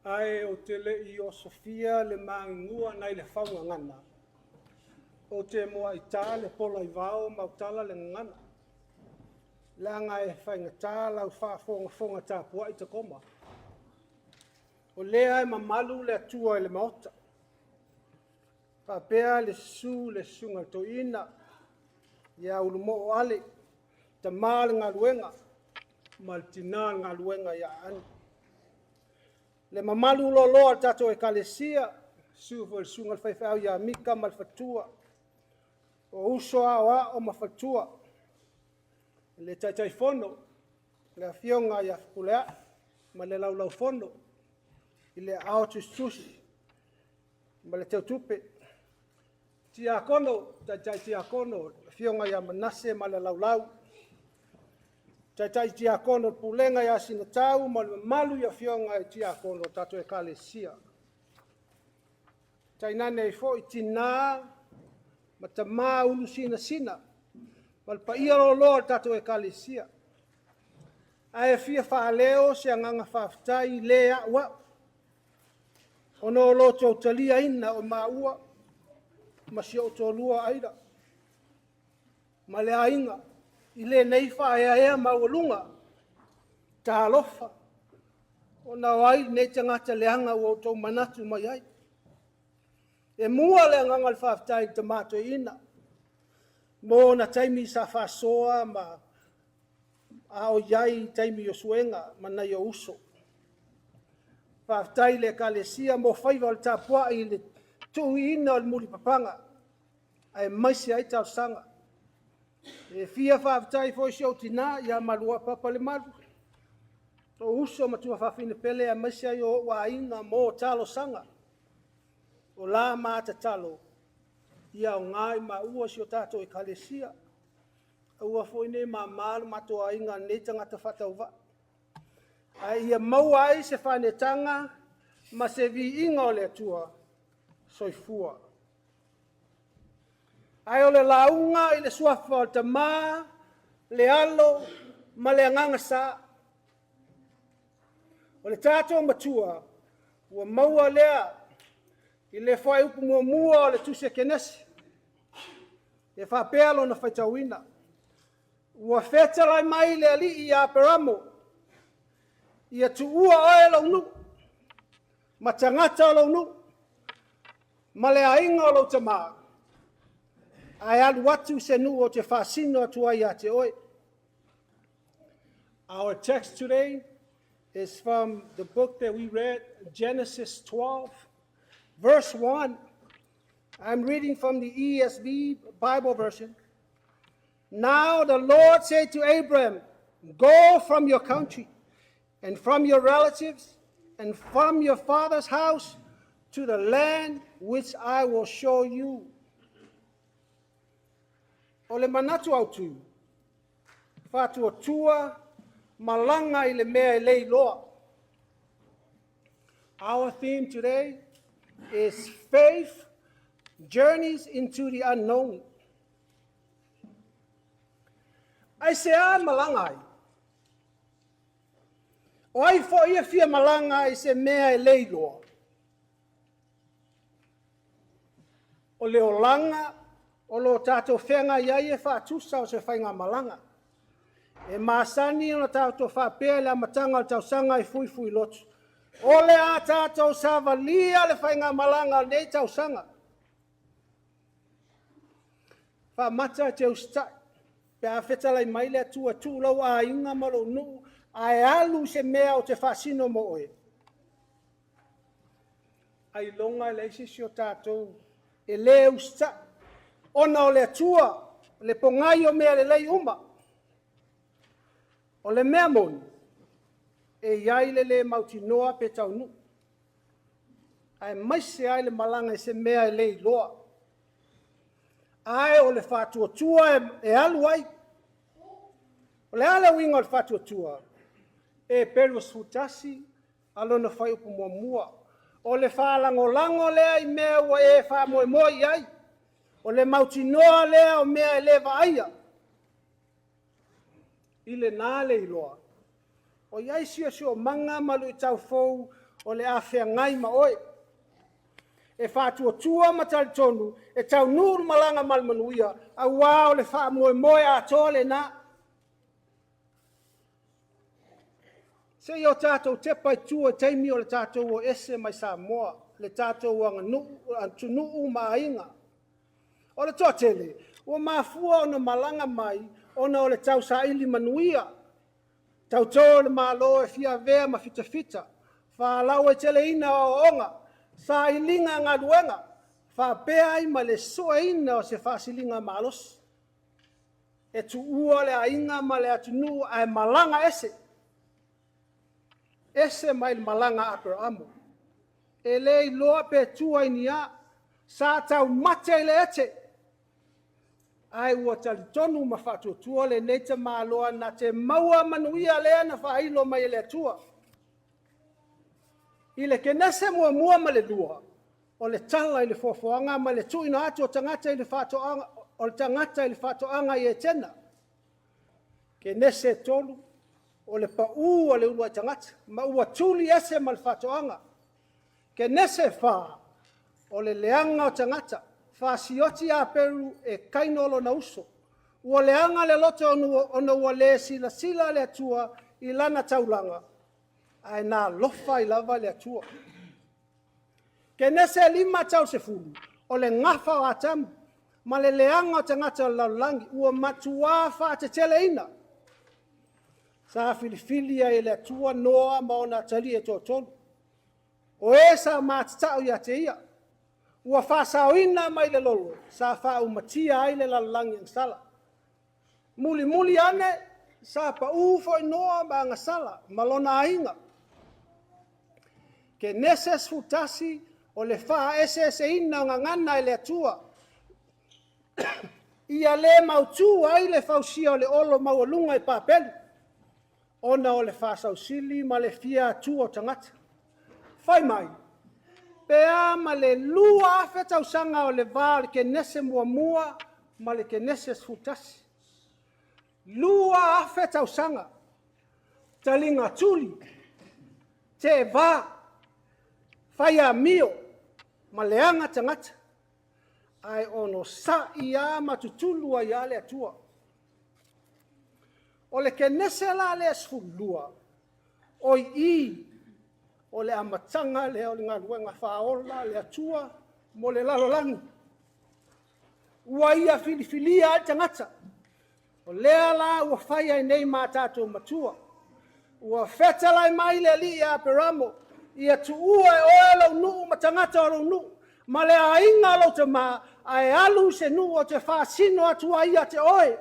Ae ou te le i osofia le magigua nai le faugagana, ou te muai ta le pola i vao ma autala le gagana, leaga e faigata lau faafogafoga tapuai Takoma. O lea e mamalu le Atua i le Maota, faapea le susu i le Susuga i le Toeaina ia Ulumoo Ale, tama o le galuega ma le tina o le galuega ia Aana. Le mamalu loaloa o le tatou Ekalesia, susu foi i le susuga i le faifeau ia Mika ma le faletua, o uso aoao ma faletua, le Taitaifono le Afioga ia Fepuleai ma le Laulau-a-Fono i le aao tusitusi ma le teutupe, Tiakono, Taitai Tiakono le Afioga ia Manase ma le Laulau, Taitai Tiakono o le Pulega ia Sinatau ma le mamalu i afioga i Tiakono o le tatou Ekalesia. Tainane ai foi tina ma tama ulu sinasina ma le paia loaloa o le tatou Ekalesia. Ae fia faaleo se agaga faafetai le auau ona o lo outou taliaina o maua ma si ou toalua o Aida ma le aiga i lenei faaeaea maualuga. Talofa, ona o ai lenei tagata leaga ua outou manatu mai ai? E mua le agaga o le faafetai i le tama toeaina mo ona taimi sa faasoa ma a o i ai i taimi o suega ma nai ou uso. Faafetai i le Ekalesia mo faiva o le tapuai i le tuuina o le mulipapaga aemaise ai talosaga. E fia faafetai foi i si ou tina ia Maluapapa Lemalu, lou uso ma tuafafine pele aemaise ai o ou aiga mo talosaga, o la ma tatalo ia aoga i maua i si o tatou Ekalesia. Aua foi ne i mama lo matou aiga i lenei tagata faatauvaa, ae ia maua ai se faaneetaga ma se viiga o le Atua. Soifua. Ae o le lauga i le suafa o le Tama, le Alo ma le Agaga Sa. O le tatou Matua, ua maua lea i le fuaiupu 1 o le tusi a Kenese e faapea lona faitauina, “Ua fetalai mai le Alii ia Aperamo, ia tuua oe lou nuu ma tagata o lou nuu ma le aiga o lou tama, ae alu atu i se nuu ou te faasino atu ai ia te oe.” Our text today is from the book that we read, Genesis 12, verse 1. I'm reading from the ESV Bible version. Now the Lord said to Abram, “Go from your country and from your relatives and from your father's house to the land which I will show you.” O le manatu autu, faatuatua malaga i le mea e le iloa. Our theme today is faith journeys into the unknown. Aisea malaga ai? O ai foi e fia malaga i se mea e le iloa? O le olaga o lo o tatou feagai ai e faatusa o se faigamalaga. E masani ona tatou faapea i le amataga o le tausaga e fuifuilotu, o le a tatou savalia le faigamalaga o lenei tausaga. Faamata e te usitai pe a fetalai mai le Atua, tuu lou aiga ma lou nuu ae alu i se mea ou te faasino mo oe? Ailoga e leai se isi o tatou e le usitai, ona o le Atua le pogai o mea lelei uma. O le mea moni, e i ai le le mautinoa pe taunuu, aemaise ai le malaga i se mea e le iloa. Ae o le faatuatua e alu ai. O le a le uiga o le faatuatua? Eperu 11 a lona fuaiupu 1. O le faalagolago lea i mea ua e faamoemoe i ai, o le mautinoa lea o mea e le vaaia. I lena le iloa, o i ai siosiomaga ma luitau fou O le a feagai ma oe. E faatuatua ma talitonu e taunuu le malaga ma le manuia, aua o le faamoemoe atoa lena. Se i o tatou tepa i tua i taimi o le tatou o ese mai Samoa, le tatou aganuu, atunuu ma aiga. O le toatele, ua mafua ona malaga mai ona o le tausaili manuia, tauto le Malo e fia avea ma fitafita, faalauaiteleina o aoaoga, sailiga galuega, faapea ai ma le sueina o se faasiligamalosi. E tuua le aiga ma le atunuu ae malaga ese, ese mai le malaga a Aperamo. E le iloa pe tua i ni a, sa taumate i le ete, ae ua talitonu ma faatuatua lenei tamaloa na te maua manuia lea na faailo mai e le Atua. I le Kenese 1 ma le 2, o le tala i le foafoaga ma le tuuina atu o tagata i le faatoaga, o le tagata i le faatoaga i Etena. Kenese 3, o le pau o le uluai tagata, ma ua tuli ese ma le faatoaga. Kenese 4, o le leaga o tagata, fasioti Aperu e Kaino lona uso. Ua leaga le loto ona ua le silasila le Atua i lana taulaga, ae na alofa ai lava le Atua. Kenese 5 tau le 10, o le gafa o Atamu ma le leaga o tagata o le lalolagi, ua matua faateteleina. Sa filifili ai e le Atua Noa ma ona atalii e toatolu, o e sa matatau ia te ia. Ua faasaoina mai le lolo sa faaumatia ai le lalolagi agasala. Mulimuli ane, sa pau foi Noa ma agasala ma lona aiga. Kenese 11, o le faaeseeseina o gagana e le Atua, ia le mautu ai le fausia o le olo maualuga i Papeli, ona o le faasausili ma le fia atua o tagata. Fai mai, pe a ma le 2,000 tausaga o le va o le Kenese 1 ma le Kenese 11. 2,000 tausaga, taliga tuli, teeva, fai amio ma leaga tagata, ae onosai lava ma tutulu ai lava le Atua. O le Kenese la lea 12, o i i o le amataga lea o le galuega faaola a le Atua mo le lalolagi. Ua Ia filifilia ai le tagata, o lea la ua fai ai nei ma tatou matua. Ua fetalai mai le Alii ia Aperamo, ia tuua e oe lou nuu ma tagata o lou nuu, ma le aiga o lou tama, ae alu i se nuu ou te faasino atu ai ia te oe.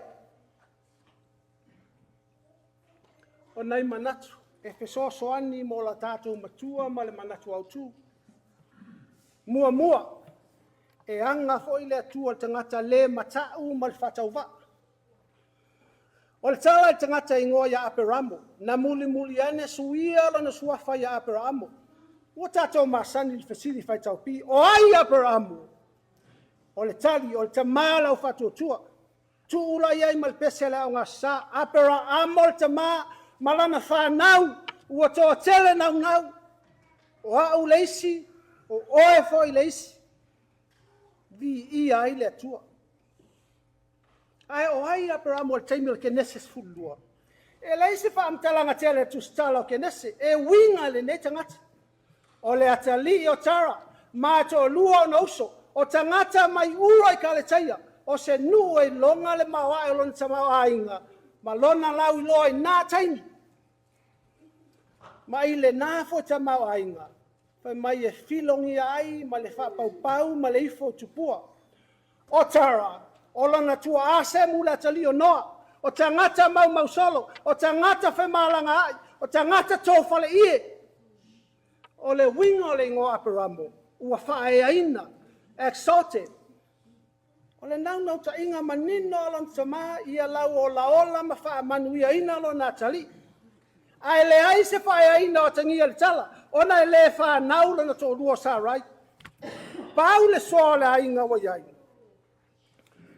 O nai manatu e fesoasoani mo la tatou matua ma le manatu autu. Muamua, e aga foi le Atua i le tagata le matau ma le faatauvaa. O le tala i le tagata e igoa ia Aperamo, na mulimuli ane suia lona suafa ia Aperaamo. Ua tatou masani i le fesili faitau pi, o ai Aperamo? O le tali, o le tama o le aufaatuatua. Tuu la i ai ma le pese a le Aoga Aso Sa, Aperaamo le tama ma lana fanau ua toatele naunau. O au le isi, o oe foi le isi. Viia ai le Atua. Ae o ai Aperamo i le taimi o le Kenese 12? E leai se faamatalaga tele a le tusitala o Kenese e uiga i lenei tagata. O le atalii o Tara, ma e toalua ona uso, o tagata mai Ura i Kaletaia, o se nuu e iloga le maoae o lona tamaoaiga ma lona lauiloa i na taimi. Ma i lena foi tamaoaiga, fai mai e filogia ai ma le faapaupau ma le ifo tupua. O Tara, o lona tuaa Semu le atalii o Noa, o tagata maumausolo, o tagata femalagaai, o tagata tofaleie. O le uiga o le igoa Aperamo, ua faaeaina, exalted. O le naunautaiga manino o lona tama ia lauolaola ma faamanuiaina lona atalii. Ae leai se faaeaina o atagia i le tala, ona e le fanau lona toalua o Sarai. Pau le soa o le aiga ua i ai,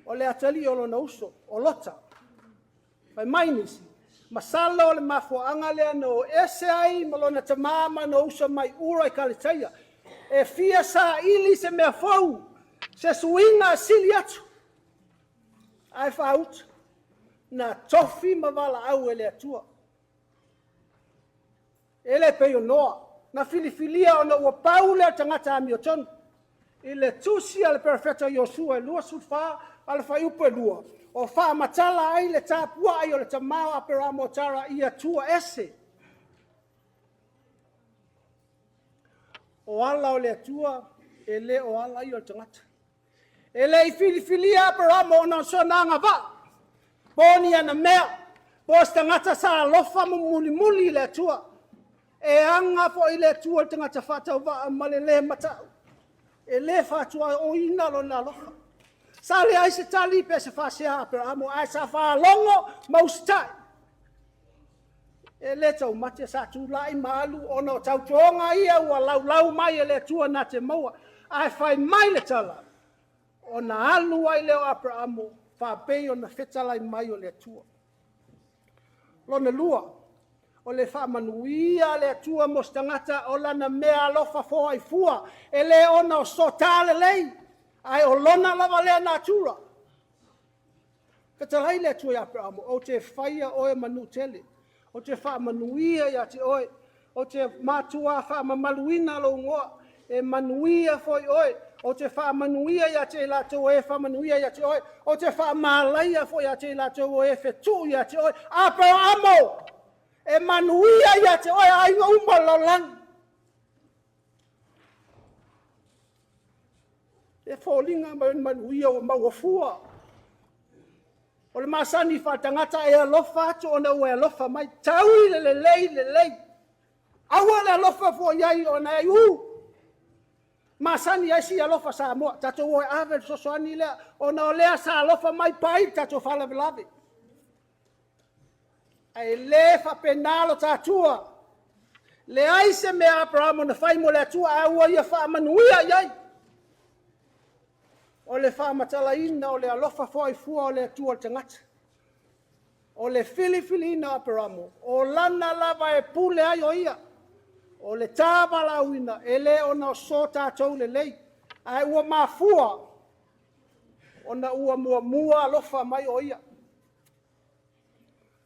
o le atalii o lona uso, o Lota. Fai mai nisi, Masalo o le mafuaaga lea na o ese ai ma lona tama ma na uso mai Ura i Kaletaia, e fia saili se mea fou, se suiga sili atu, ae faauta, na tofi ma valaau e le Atua. E le pei o Noa, na filifilia ona ua pau lea o le tagata amiotonu. I le tusi a le Perofeta Iosua e 24 a le fuaiupu e 2, o faamatala ai le tapuai o le tama o Aperamo o Tara ia tua ese. O ala o le Atua, e le o ala ia o le tagata. E le i filifilia Aperamo ona o sona agavaa, po o ni ana mea, po o se tagata sa alofa ma mulimuli i le Atua. E aga foi le Atua i le tagata faatauvaa ma le le matau. E le fatuaoina lona alofa. Sa leai se tali pe se faasea a Aperamo, ae sa faalogo ma usitai. E le taumate sa tulai ma alu ona o tautoga ia ua laulau mai e le Atua na te maua. Ae fai mai le tala, ona alu ai lea o Aperamo faapei ona fetalai mai o le Atua. Lona lua, o le faamanuia a le Atua mo se tagata o lana meaalofa foai fua, e le ona o so ta lelei, ae o lona lava lea natura. Fetalai le Atua ia Aperamo, ou te faia oe ma nuu tele, ou te faamanuia ia te oe, ou te matua faamamaluina lou igoa, e manuia foi oe, ou te faamanuia ia te i latou o e faamanuia ia te oe, ou te faamalaia foi ia te i latou o e fetuu ia te oe. Aperamo, e manuia ia te oe aiga uma o le lalolagi. E foliga mai o le manuia ua maua fua. O le masani faaletagata e alofa atu ona ua e alofa mai. Taui le lelei lelei. Aua le alofa fua i ai ona e u. Masani ai si alofa Samoa. Tatou o e ave le fesoasoani lea ona o lea sa alofa mai pai le tatou faalavelave. Ae le faapena lo ta Atua. Leai se mea a Aperamo na fai mo le Atua ae ua ia faamanuia i ai. O le faamatalaina o le alofa foai fua o le Atua i le tagata. O le filifiliina o Aperamo, o lana lava e pule ai o ia. O le ta valaauina, e le ona o so tatou lelei, ae ua mafua ona ua muamua alofa mai o ia.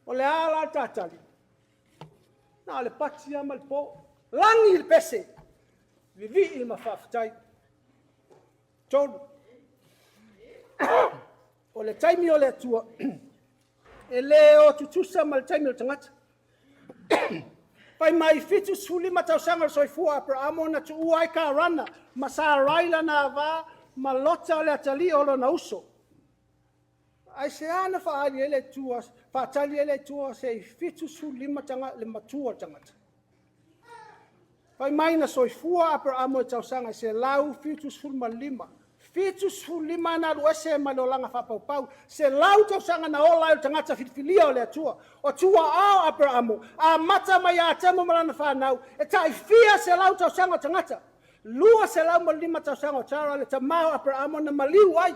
O le a la le ta tali? Na o le pati lava ma le po. Lagi le pese, vivii ma faafetai. 3. O le taimi o le Atua, e le o tutusa ma le taimi o le tagata. Fai mai 75 tausaga o le soifua o Aperamo na tuua ai Karana ma Sarai lana ava ma Lota o le atalii o lona uso. Aisea na faaali ai le Atua, faatali ai le Atua se i 75 le matua o le tagata? Fai mai na soifua Aperamo i tausaga e 175. 75 na alu ese mai le olaga faapaupau, 100 tausaga na ola ai o le tagata filifilia o le Atua. O tuaa o Aperamo, amata mai ia Atemo ma lana fanau, e tai fia selau tausaga o tagata. 205 tausaga o Tara le tama o Aperamo na maliu ai.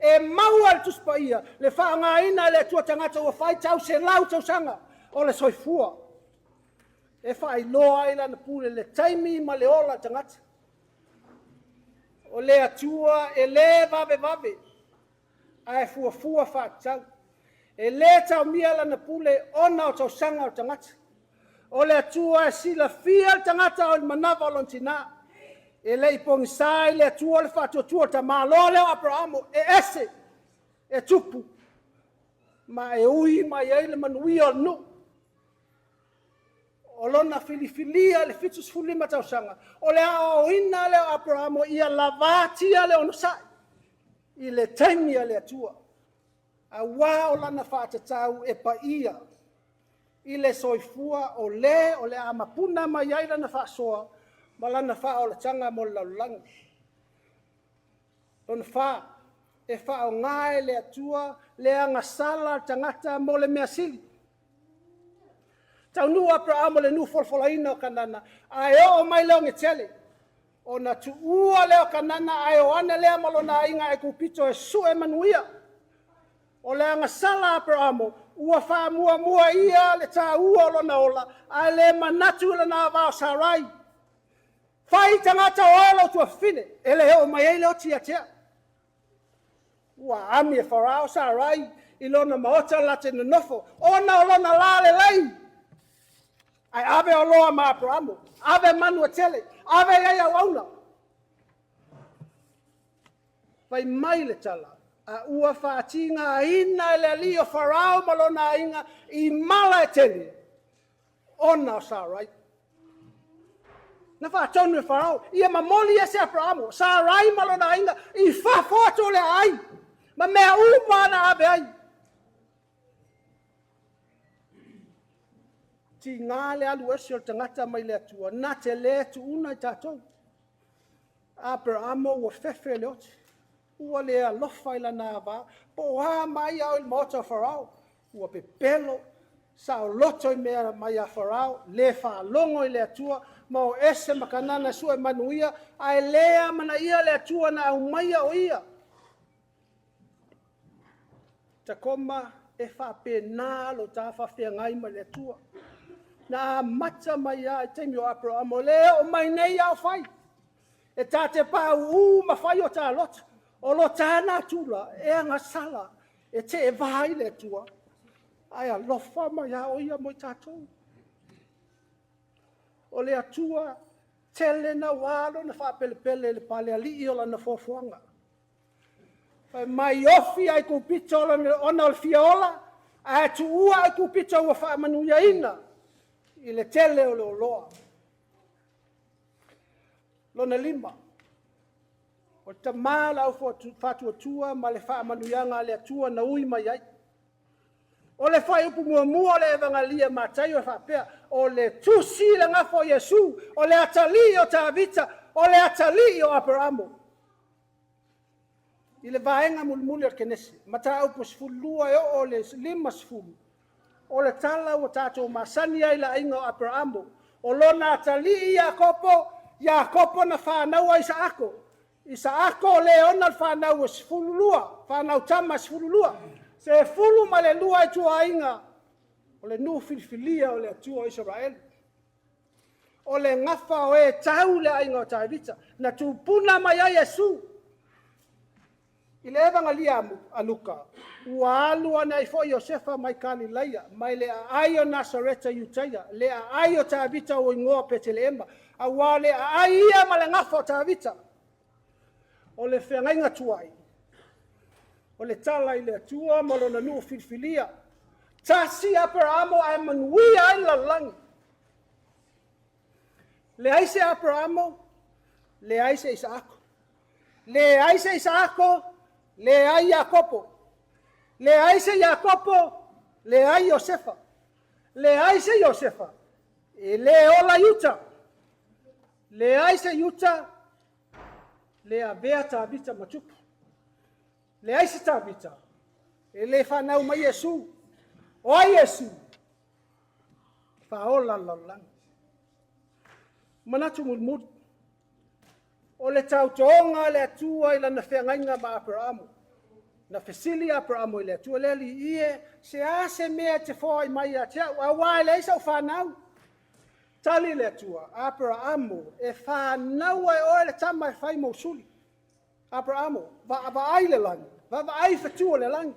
E maua e le Tusi Paia le faaaogaina e le Atua tagata ua faitau 100 tausaga o le soifua. E faailoa ai lana pule le taimi ma le ola tagata. O le Atua e le vavevave, ae fuafua faatatau. E le taomia lana pule ona o tausaga o le tagata. O le Atua e silafia le tagata o le manava o lona tina. E le i pogisa i le Atua le faatuatua o le tamaloa lea o Aperamo e ese, e tupu, ma e ui mai ai le manuia o le nuu. O lona filifilia i le 75 tausaga, o le aoaoina lea o Aperamo ia lavatia le onosai i le taimi a le Atua, aua o lana faatatau e paia i le soifua o le o le a mapuna mai ai lana faasoa ma lana faaolataga mo le lalolagi. Lona fa, e faaaoga e le Atua le agasala a le tagata mo le mea sili. Taunuu Aperamo i le nuu folafolaina o Kanana, ae oo mai le ogetele, ona tuua lea o Kanana ae o ane lea ma lona aiga Aikupito e sue manuia. O le agasala a Aperamo, ua faamuamua ia le taua o lona ola, ae le manatu i lana ava o Sarai. Fai tagata o oe lou tuafafine, e le oo mai ai le oti ia te au. Ua ami e Farao Sarai i lona maota la te nonofo, ona o lona lalelei. Ae ave oloa ma Aperamo, ave manu e tele, ave i ai auauna. Fai mai le tala, a ua faatigaina e le alii o Farao ma lona aiga i mala e tele, ona o Sarai. Na faatonu e Farao, ia momoli ese Aperamo, Sarai ma lona aiga i fafo atu o le aai, ma mea uma na ave ai. Tiga le alu ese o le tagata mai le Atua, na te le tuuna i tatou. Aperamo ua fefe i le oti, ua le alofa i lana ava, po o a mai a o i le maota o Farao. Ua pepelo, saoloto i mea mai a Farao, le faalogo i le Atua, ma o ese ma Kanana e sue manuia, ae le amanaia le Atua na aumaia o ia. Takoma e faapena lo ta faafeagai ma le Atua. Na amata mai lava i taimi o Aperamo, le oo mai nei a o fai. E ta te pauu ma fai o ta loto, o lo ta natura e agasala, e teeva ai le Atua, ae alofa mai lava o Ia mo i tatou. O le Atua tele naua lona faapelepele i le palealii o lana foafoaga. Fai mai ofi Aikupito ona o le fia ola, ae tuua Aikupito ua faamanuiaina i le tele o le oloa. Lona lima, o le tama o le au faatuatua ma le faamanuiaga a le Atua na ui mai ai. O le fuaiupu muamua o le Evagalii a Mataio e faapea, o le tusi i le gafa o Iesu, o le atalii o Tavita, o le atalii o Aperamo. I le vaega mulimuli o le Kenese, mataupu e 12 e oo i le 50, o le tala ua tatou masani ai i le aiga o Aperamo, o lona atalii Iakopo, Iakopo na fanau Isaako, Isaako le ona le fanau e 12, fanau tama e 12, 12 ituaiga o le nuu filifilia o le Atua o Isaraelu. O le gafa o e tau i le aiga o Tavita, na tupuna mai ai Iesu. I le Evagalia a Luka, ua alu ane ai foi Iosefa mai Kalilaia, mai le aai o Nasareta i Iutaia, le aai o Tavita ua igoa o Peteleema, aua o le aai ia ma le gafa o Tavita. O le feagaiga tuai, o le tala i le Atua ma lona nuu filifilia. Tasi Aperamo ae manuia ai le lalolagi. Leai se Aperamo, leai se Isaako. Leai se Isaako, leai Iakopo. Leai se Iakopo, leai Iosefa. Leai se Iosefa, e le ola Iuta. Leai se Iuta, le avea Tavita ma tupu. Leai se Tavita, e le fanau mai Iesu. O ai Iesu? Faaola le lalolagi. Manatu mulimuli, o le tautoga a le Atua i lana feagaiga ma Aperamo. Na fesili Aperamo i le Atua, le Alii e, se a se mea e te foai mai ia te au, aua e leai sau fanau. Tali le Atua, Aperamo, e fanau e oe le tama e fai mou suli. Aperamo, vaavaai le lagi, vaavaai fetu o le lagi.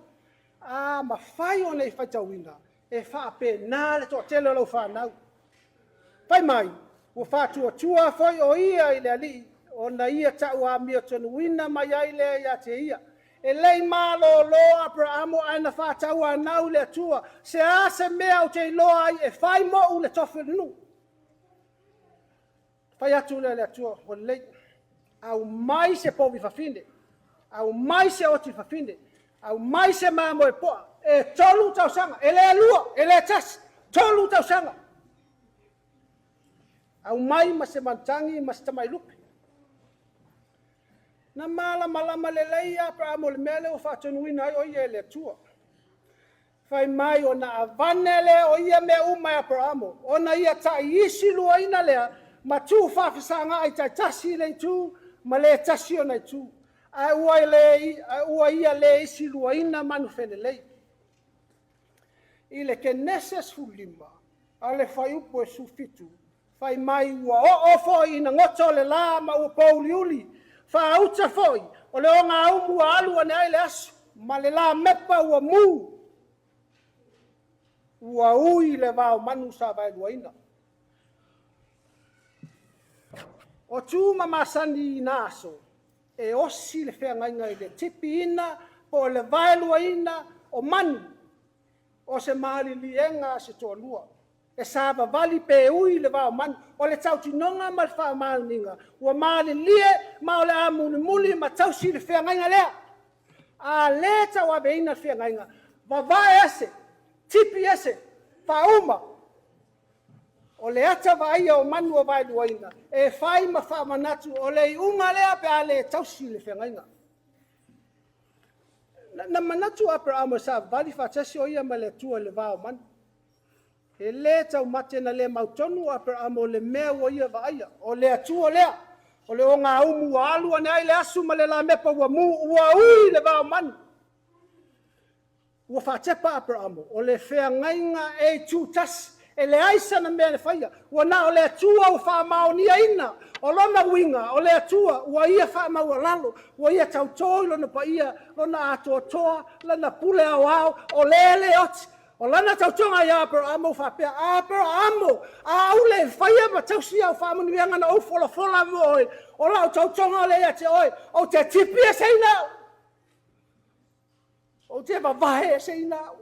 A mafai ona e faitauina, e faapena le toatele o lau fanau. Fai mai, ua faatuatua foi o ia i le Alii, ona ia tau amiotonuina mai ai lea ia te ia. E le i malolo Aperamo ae na faatauanau i le Atua, se a se mea ou te iloa ai e fai mo'u le tofi o le nuu. Fai atu lea o le Atua, ua lelei, aumai se povi fafine, aumai se oti fafine, aumai se mamoe poa, e 3 tausaga, e le 2, e le 1, 3 tausaga. Aumai ma se manutagi ma se tamai lupe. Na malamalama lelei Aperamo i le mea lea ua faatonuina ai o ia e le Atua. Fai mai ona avane lea o ia mea uma e Aperamo, ona ia taisi luaina lea ma tuufaafesagaai taitasi i le itu ma le tasi ona itu. Ae ua, le, ua ia le isi luaina manu felelei. I le Kenese 15, a le fuaiupu e 17, fai mai ua oo foi ina goto le la ma ua pouliuli, faauta foi o le ogaumu ua alu ane ai le aso, ma le lamepa ua mu, ua ui le vaomanu sa vaeluaina. O tu ma masani i na aso, e osi le feagaiga i le tipiina po o le vaeluaina o manu o se maliliega a se toalua. E savavali pe ui le vaomanu. O le tautinoga ma le faamaoniga ua malilie ma o le a mulimuli ma tausi le feagaiga lea. A le tauaveina le feagaiga, vavae ese, tipi ese, faauma. O le ata vaaia o manu o vaeluaina, e fai ma faamanatu o le iuga lea pe a le tausi le feagaiga. Na manatu Aperamo e savavali faatasi o ia ma le Atua i le va o manu. E le taumate na le mautonu o Aperamo i le mea ua ia vaaia. O le Atua lea, o le ogaumu ua alu ane ai le asu ma le lamepa ua mu, ua ui le va o manu. Ua faatepa Aperamo, o le feagaiga e itu tasi, e leai sana mea e faia, ua na o le Atua ua faamaoniaina. O lona uiga, o le Atua ua ia faamaualalo, ua ia tautō i lona paia, lona atoatoa, lana pule aoao, o le le oti. O lana tautoga ia Aperamo ua faapea, Aperamo, a ou le faia ma tausi au faamanuiaga na ou folafola mo oe, o lau tautoga lea ia te oe, ou te tipi eseina au. Ou te vavae eseina au.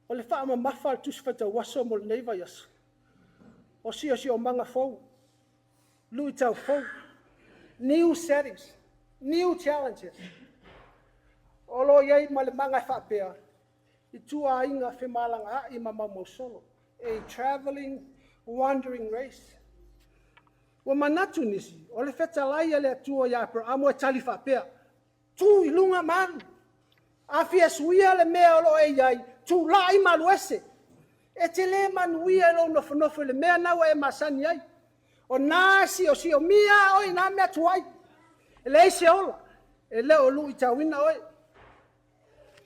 O le faamamafa a le Tusi Faitau Aso mo lenei vaiaso, o siosiomaga fou, luitau fou, new settings, new challenges. O lo o i ai ma le maga e faapea, ituaiga femalagaai ma maumausolo, a traveling wandering race. Ua manatu nisi, o le fetalai a le Atua ia Aperamo e tali faapea, tu i luga ma alu. A fia suia le mea o lo o e i ai, tulai ma alu ese. E te le manuia i lou nofonofo i le mea lena ua e masani ai. O na e siosiomia oe i na mea tuai. E leai se ola, e le o luitauina oe.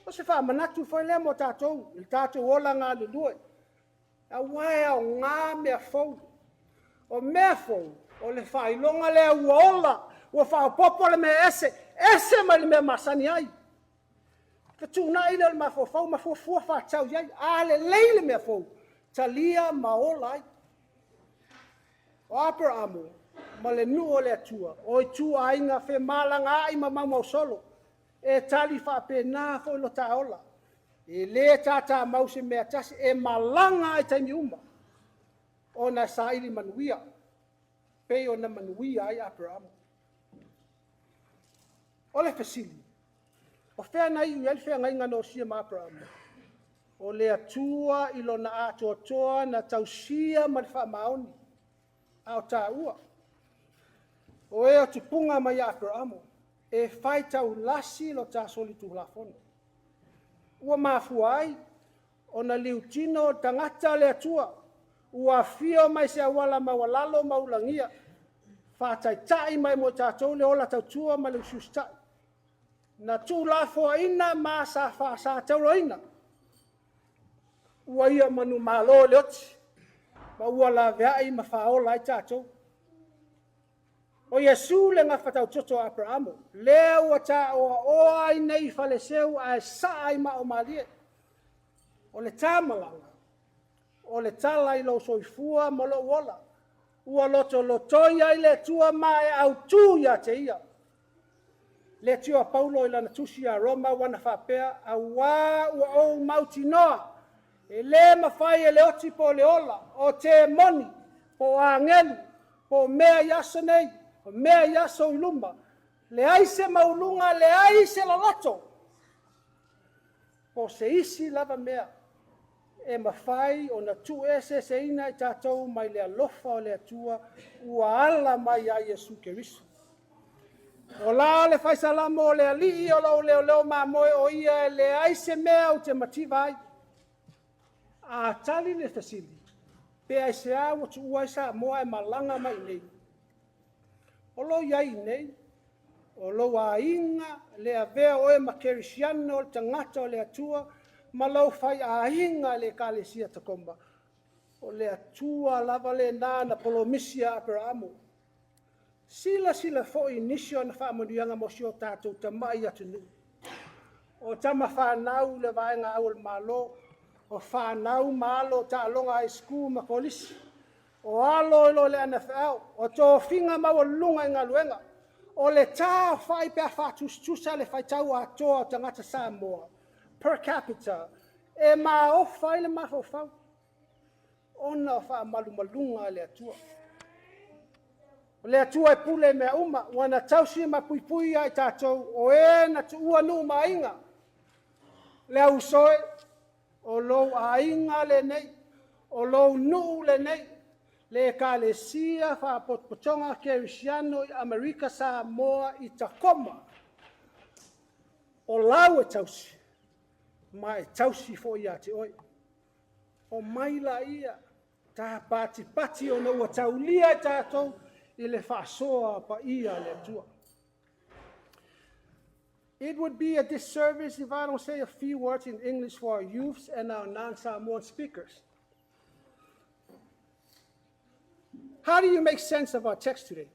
O se faamanatu foi lea mo tatou i le tatou ola galulue, aua e aoga mea fou. O mea fou, o le faailoga lea ua ola, ua faaopoopo le mea ese, ese mai le mea masani ai. Fetuunai lea o le mafaufau ma fuafua faatatau i ai. A lelei le mea fou, talia ma ola ai. O Aperamo ma le nuu o le Atua, o ituaiga femalagaai ma maumausolo. E tali faapena foi lo ta ola. E le tatamau i se mea e tasi, e malaga lava i taimi uma, ona e saili manuia, pei ona manuia ai Aperamo. O le fesili, o fea na iu i ai le feagaiga na osia ma Aperamo? O le Atua i lona atoatoa na tausia ma le faamaoni, a o taua, o e o tupuga mai ia Aperamo, e fai taulasi lo ta solitulafono. Ua mafua ai ona liutino o tagata le Atua, ua afio mai se auala maualalo ma ulagia, faataitai mai mo i tatou le ola tautua ma le usiusitai. Na tuulafoaiina ma sa faasatauraina, ua ia manumalo i le oti, ma ua laveai ma faaola ai tatou. O Iesu le gafa tautoto o Aperamo, lea ua taoaoa ai nei i Faleseu ae saa i maaomalie. O le ta malaga, o le tala i lou soifua ma lou ola, ua lotolotoi ai le Atua ma e autu ia te Ia. Le afio a Paulo i lana tusi ia Roma ua faapea, aua ua ou mautinoa, e le mafai e le oti po o le ola, o temoni, po o agelu, po o mea i aso nei, o mea i aso i luma, leai se maualuga, leai se loloto, po o se isi lava mea e mafai ona tuueseeseina i tatou mai le alofa o le Atua ua ala mai ia Iesu Keriso. O la le fai Salamo, o le Alii o lou leoleo mamoe, o ia e leai se mea ou te mativa ai. A tali le fesili, Pe aisea ua tuua ai Samoa ae malaga mai iinei? O lou i ai iinei, o lou aiga, le avea o oe ma kerisiano o le tagata o le Atua ma lou faiaiga i le Ekalesia Tacoma, o le Atua lava lena na polomisi ia Aperaamo. Silasila foi i nisi o ana faamanuiaga mo si o tatou tamai atunuu. O tama fanau i le vaega au a le Malo, o fanau ma alo o taaloga high school ma kolisi, o alo i lo le NFL, o tofiga maualuluga i galuega. O le ta aofai pe a faatusatusa le faitau atoa o tagata Samoa per capita, e maofa ai le mafaufau ona o faamalumaluga a le Atua. O le Atua e pule i mea uma, ua na tausi ma puipui ia i tatou o e na tuua nuu ma aiga. Le au uso e, o lou aiga lenei, o lou nuu lenei, le Ekalesia Faalapotopotoga Kerisiano i Amerika Samoa i Tacoma, o lau e tausi, ma e tausi foi ia te oe. Omai laia ta patipati ona ua taulia i tatou i le faasoa paia a le Atua. It would be a disservice if I don't say a few words in English for our youths and our non-Samoan speakers. How do you make sense of our text today?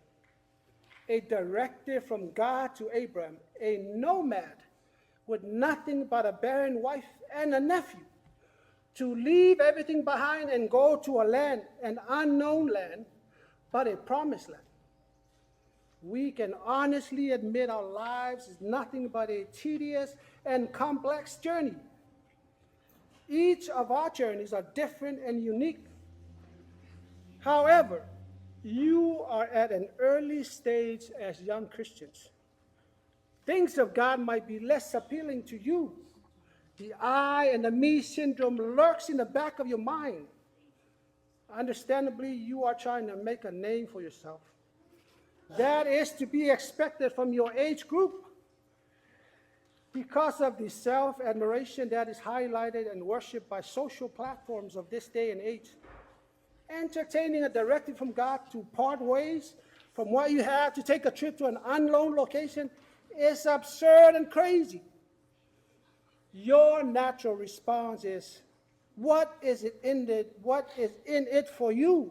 A directive from God to Abraham, a nomad with nothing but a barren wife and a nephew, to leave everything behind and go to a land, an unknown land, but a promised land. We can honestly admit our lives is nothing but a tedious and complex journey. Each of our journeys are different and unique. However, you are at an early stage as young Christians. Things of God might be less appealing to you. The I and the me syndrome lurks in the back of your mind. Understandably, you are trying to make a name for yourself. That is to be expected from your age group. Because of the self-admiration that is highlighted and worshipped by social platforms of this day and age, entertaining a directive from God to part ways from what you have to take a trip to an unknown location is absurd and crazy. Your natural response is, what is it in it? What is in it for you?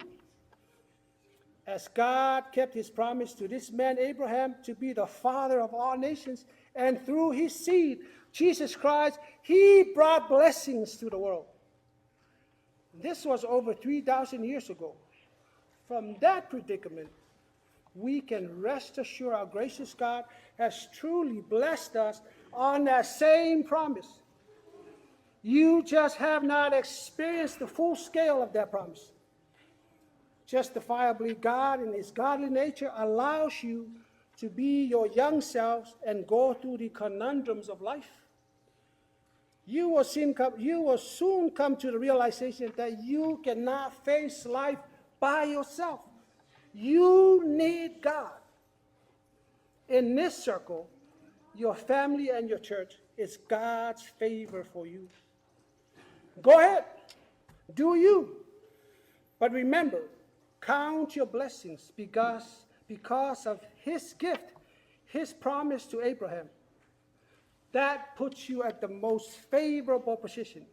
As God kept his promise to this man Abraham to be the father of all nations, and through his seed, Jesus Christ, he brought blessings to the world. This was over 3,000 years ago. From that predicament, we can rest assured our gracious God has truly blessed us on that same promise. You just have not experienced the full scale of that promise. Justifiably, God in his godly nature allows you to be your young selves and go through the conundrums of life. You will soon come to the realization that you cannot face life by yourself. You need God. In this circle, your family and your church is God's favor for you. Go ahead, do you. But remember, count your blessings because of his gift, his promise to Abraham. That puts you at the most favorable position,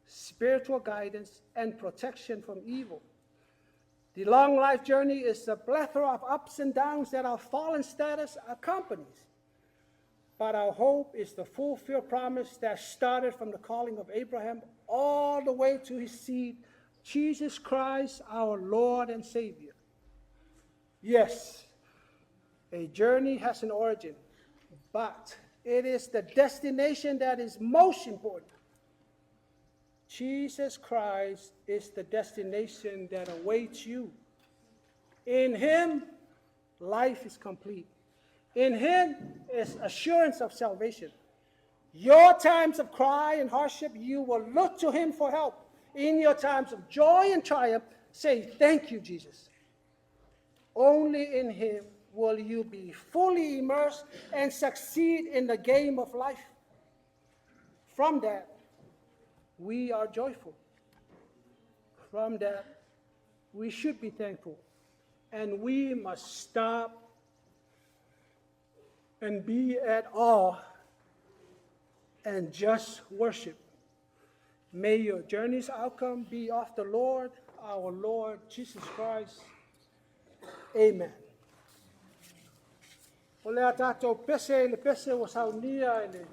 spiritual guidance and protection from evil. The long life journey is a plethora of ups and downs that our fallen status accompanies. But our hope is the fulfilled promise that started from the calling of Abraham all the way to his seed, Jesus Christ, our Lord and Savior. Yes, a journey has an origin, but it is the destination that is most important. Jesus Christ is the destination that awaits you. In him, life is complete. In him is assurance of salvation. Your times of cry and hardship, you will look to him for help. In your times of joy and triumph, say, thank you, Jesus. Only in him will you be fully immersed and succeed in the game of life. From that, we are joyful. From that, We should be thankful. And we must stop and be at awe and just worship. May your journey's outcome be of the Lord, our Lord Jesus Christ. Amen. O le a tatou pese i le pese ua saunia e le